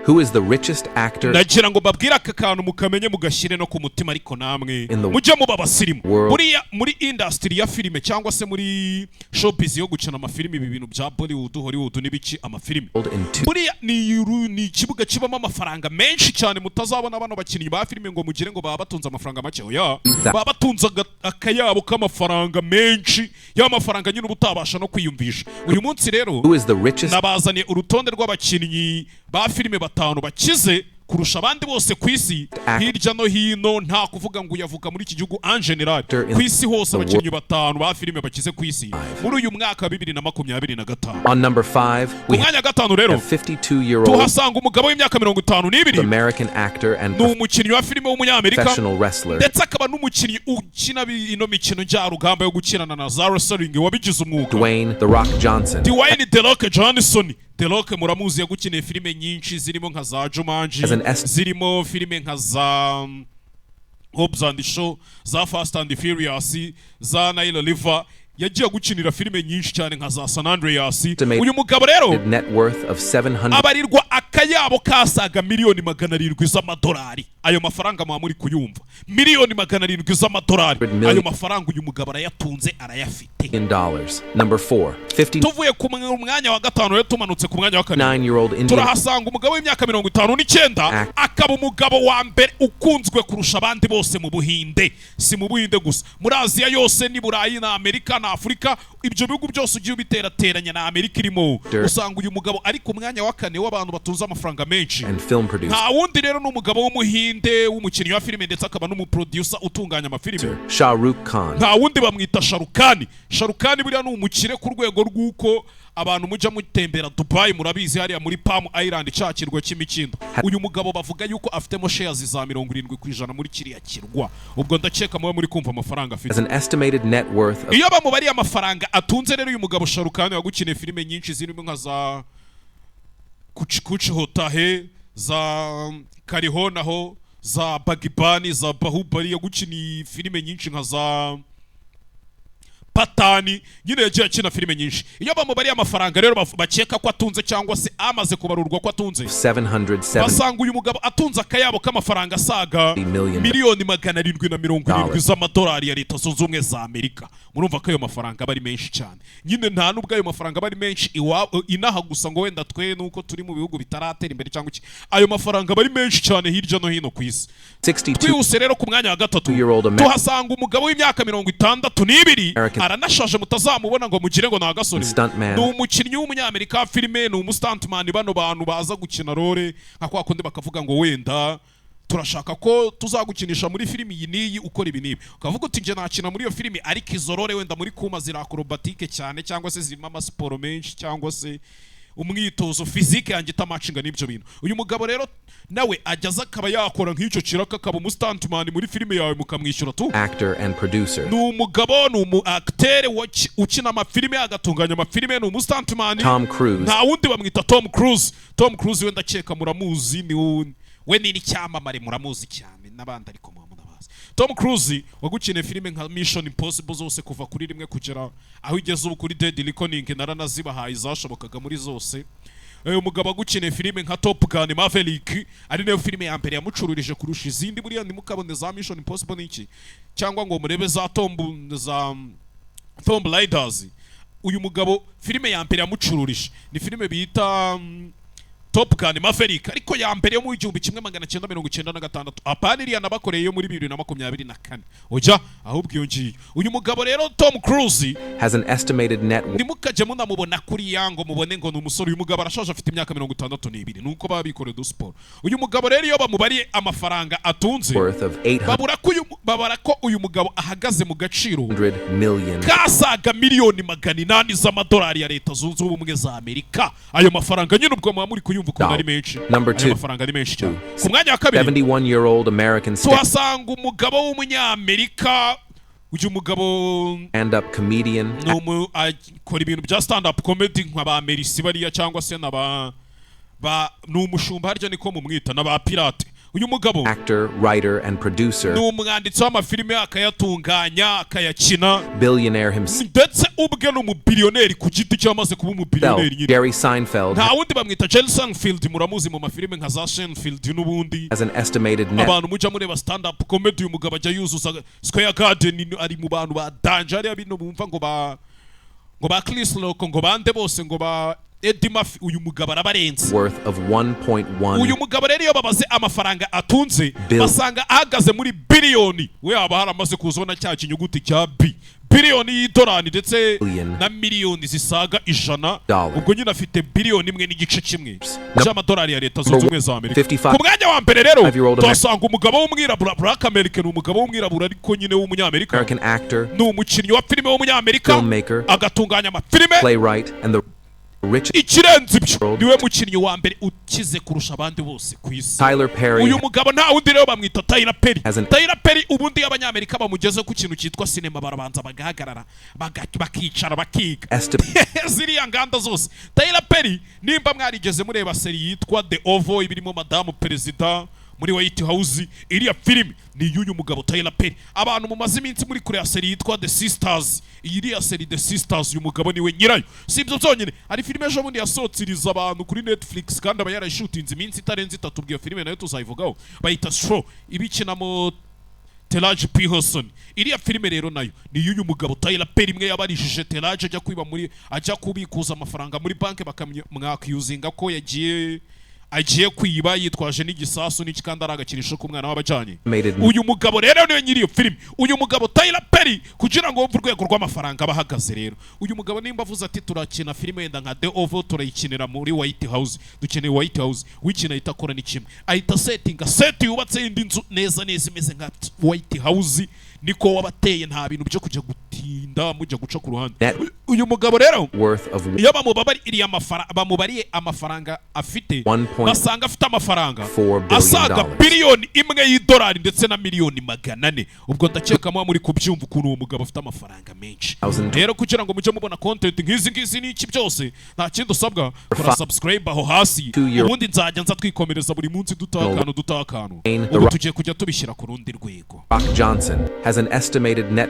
Who is the richest actor Ndagira ngo mbabwire aka kantu mukamenye, mugashyire no ku mutima, ariko namwe in the mujye muba abasirimu. world? Buriya muri industry ya filime cyangwa se muri showbiz yo gukina amafilime, ibi bintu bya Bollywood, Hollywood n'ibiki, amafilime, in two buriya ni ikibuga kibamo amafaranga menshi cyane. Mutazabona bano bakinnyi ba filime ngo mugire ngo baba batunze amafaranga make. Oya, baba batunze akayabo k'amafaranga menshi, y'amafaranga nyine uba utabasha no kwiyumvisha. Uyu munsi rero Who is the richest nabazaniye urutonde rw'abakinnyi ba filime batanu bakize kurusha abandi bose ku isi, hirya no hino. Nta kuvuga ngo uyavuga muri iki gihugu, en general ku isi hose, abakinnyi batanu ba filime bakize ku isi muri uyu mwaka wa 2025. On number 5, Ku we mwanya wa gatanu rero have 52-year-old tuhasanga umugabo w'imyaka 52. American actor and Ni umukinnyi wa filime w'umunyamerika, professional wrestler ndetse akaba n'umukinnyi ukina ino mikino njyarugamba yo gukinana na za wrestling, wabigize umwuga. Dwayne "The Rock" Johnson. Dwayne The Rock Johnson. The Rock muramuzi, yagukiniye filime nyinshi zirimo nka za Jumanji, As an zirimo filime nka za Hobbs and Shaw, za Fast and Furious, za Nile River. Yagiye gukinira filime nyinshi cyane nka za San Andreas. Uyu mugabo rero net worth of 700 abarirwa akayabo kasaga miliyoni 700 z'amadolari. Ayo mafaranga muba muri kuyumva, miliyoni 700 z'amadolari. Million Ayo mafaranga uyu mugabo arayatunze, arayafite. dollars. Number 4, 59 Tuvuye ku mwanya wa gatanu rero, tumanutse ku mwanya wa kane, year old Indian turahasanga umugabo w'imyaka 59, akaba umugabo wa mbere ukunzwe kurusha abandi bose mu Buhinde. Si mu Buhinde gusa, muri Aziya yose, n'i Burayi na Amerika na Afurika. Ibyo bihugu byose ugiye ubiterateranya na Amerika irimo, usanga uyu mugabo ari ku mwanya wa kane w'abantu batunze amafaranga menshi. and film producer Nta wundi rero, ni umugabo w'Umuhinde w'umukinnyi wa filime, ndetse akaba n'umuproducer utunganya amafilime. Shah Rukh Khan. Nta wundi, bamwita Sharukani. Sharukani buriya ni umukire ku rwego rw'uko abantu mujya mutembera Dubai murabizi, hariya muri Palm Island, cya kirwa cy'imikindo, uyu mugabo bavuga yuko afitemo shares za 70% muri kiriya kirwa. Ubwo ndakeka muba muri kumva amafaranga afite. Has an estimated net worth of Iyo bamubariye amafaranga atunze rero, uyu mugabo Sharukani wagukiniye filime nyinshi zirimo nka za Kuch Kuch Hota Hai, za Kal Ho Naa Ho, za Baghban, za Bahubali, yagukiniye filime nyinshi nka za Pathaan. Nyine yagiye akina filime nyinshi. Iyo bamubariye amafaranga rero bakeka ko atunze, cyangwa se amaze kubarurwa ko atunze, 770 basanga uyu mugabo atunze akayabo k'amafaranga asaga million miliyoni 770 dollars. z'amadolari ya Leta Zunze Ubumwe za Amerika. Murumva ko ayo mafaranga aba ari menshi cyane nyine. Nta nubwo ayo mafaranga aba ari menshi inaha gusa, ngo wenda twe nuko turi mu bihugu bitaratera imbere cyangwa iki. Ayo mafaranga aba ari menshi cyane hirya no hino ku isi. 62 Twihuse rero, ku mwanya wa gatatu year old tuhasanga umugabo w'imyaka 62. American Aranashaje, mutazamubona ngo mugire ngo ni agasore. stuntman Ni umukinnyi w'umunyamerika wa filime, ni umustuntman. Bano bantu baza gukina role nka kwa kundi bakavuga ngo wenda turashaka ko tuzagukinisha muri filimi iyi n'iyi, ukora ibi n'ibi, ukavuga uti njye nakina muri iyo filimi, ariko izo role wenda muri kuma ziri acrobatique cyane, cyangwa se zirimo amasiporo menshi, cyangwa se umwitozo physique yanjye itamacinga n'ibyo bintu. Uyu mugabo rero nawe ajya aza akaba yakora nk'icyo kiraka, akaba umustuntman muri filime yawe, mukamwishyura tu. actor and producer. Ni umugabo, ni umu acteur ukina amafilime, agatunganya amafilime, ni umustuntman. Tom Cruise Nta wundi, bamwita Tom Cruise. Tom Cruise we ndakeka muramuzi, ni we ni n'icyamamare, muramuzi cyane n'abandi, ariko muba munabazi. Tom Cruise wagukiniye filime nka Mission Impossible zose kuva kuri rimwe kugera aho igeze ubu kuri Dead Reckoning, naranazibahaye zashobokaga muri zose. Uyu mugabo agukiniye filime nka Top Gun Maverick, ari nayo filime ya mbere yamucururije kurusha izindi. Buriya ntimukabone za Mission Impossible n'iki, cyangwa ngo murebe za Tomb Raiders. Uyu mugabo filime ya mbere yamucururije ni filime bita Top Gun Maverick, ariko ya mbere yo mu 1996, apana iriya nabakoreye yo muri 2024. Ujya ahubwo iyo ngiyo. Uyu mugabo rero Tom Cruise has an estimated net ntimukajye munamubona kuriya ngo mubone ngo ni umusore. Uyu mugabo arashaje, afite imyaka 62, nuko baba bikoreye udusiporo. Uyu mugabo rero iyo bamubariye amafaranga atunze, worth of 800 babara ko uyu mugabo ahagaze mu gaciro million kasaga miliyoni 800 z'amadolari ya Leta Zunze Ubumwe za Amerika. Ayo mafaranga nyine ubwo muba muri kuyumva ukuntu ari menshi. Number Ayo two. mafaranga ari menshi cyane. Ku mwanya wa kabiri 71 year old American tuhasanga umugabo w'umunyamerika. Uyu mugabo stand up comedian, ni akora ibintu bya stand up comedy nka ba Merisi bariya, cyangwa se na ba ni umushumba, harya niko mumwita, na ba pirate. Uyu mugabo actor, writer, and producer, ni umwanditsi w'amafilime, akayatunganya, akayakina, billionaire himself, ndetse ubwe ni umubiliyoneri ku giti cye, amaze kuba umubiliyoneri nyine. Jerry Seinfeld, Nta wundi, bamwita Jerry Seinfeld. Muramuzi mu mafilime nka za Seinfeld n'ubundi. has an estimated net Abantu mujya mureba stand up comedy, uyu mugabo ajya yuzuza Square Garden, ari mu bantu ba danger hariya. Bino bumva ngo ba Chris Rock, ngo bande bose, ngo ba Eddie Murphy, uyu mugabo arabarenze. worth of 1.1 Uyu mugabo rero iyo babaze amafaranga atunze, Bill. basanga ahagaze muri biliyoni, we haba haramaze kuzona cya kinyuguti cya B, biliyoni y'idolari ndetse Billion. na miliyoni zisaga 100. Dollar. Ubwo nyine afite 1.1 biliyoni No. by'amadolari ya Leta Zunze Ubumwe za Amerika. 55 Ku mwanya wa mbere rero year old tuhasanga umugabo w'umwirabura, Black American, umugabo w'umwirabura ariko nyine w'umunyamerika. American actor, Ni umukinnyi wa filime w'umunyamerika, filmmaker, agatunganya amafilime. playwright, and the richest Ikirenze ibyo, niwe mukinnyi wa mbere ukize kurusha abandi bose ku isi. Tyler Perry Uyu mugabo nta wundi rero, bamwita Tyler Perry. Has an- Tyler Perry, ubundi iyo abanyamerika bamugeze ku kintu cyitwa sinema, barabanza bagahagarara, bakicara, bakiga estimated ziriya nganda zose. Tyler Perry, nimba mwarigeze mureba série yitwa The Oval, ibirimo madamu perezida muri White House, iriya filime ni iy'uyu mugabo Tyler Perry. Abantu mumaze iminsi muri kureba série yitwa The Sisters, iyi iriya série The Sisters, uyu mugabo niwe nyirayo. Si ibyo byonyine, hari filime ejo bundi yasotsiriza abantu kuri Netflix, kandi aba yarayishutinze iminsi itarenze 3. Ubwo iyo filime nayo tuzayivugaho, bayita Straw, ibikinamo Taraji P Henson. Iriya filime rero nayo ni iy'uyu mugabo Tyler Perry, imwe yabarijije Taraji ajya kwiba muri, ajya kubikuza amafaranga muri banki, bakamwakuzinga ko yagiye agiye kwiba yitwaje n'igisasu n'iki, kandi ari agakinisho k'umwana w'abajyanye. Uyu mugabo rero niwe nyiri iyo filime, uyu mugabo Tyler Perry. Kugira ngo wumve urwego rw'amafaranga aba ahagaze rero, uyu mugabo nimba avuze ati turakina filime wenda nka The Oval, turayikinira muri White House, dukeneye White House, wikina ahita akora ni kimwe, ahita setinga set yubatse indi nzu neza neza imeze nka White House, niko wabateye, nta bintu byo kujya gutinda mujya guca ku ruhande. Uyu mugabo rero worth of iyo bamubabariye amafaranga, bamubariye amafaranga afite, 1.4 basanga afite amafaranga billion asaga dollars. 1 biliyoni y'idolari ndetse na miliyoni 400. Ubwo ndakeka muba muri kubyumva ukuntu uwo mugabo afite amafaranga menshi. Thousand. Rero kugira ngo mujye mubona content nk'izi ngizi n'iki byose, nta kindi usabwa, kora subscribe aho hasi, ubundi nzajya nza twikomereza buri munsi, dutaha akantu, dutaha akantu. The Ubu tugiye kujya tubishyira ku rundi rwego. Rock Johnson has an estimated net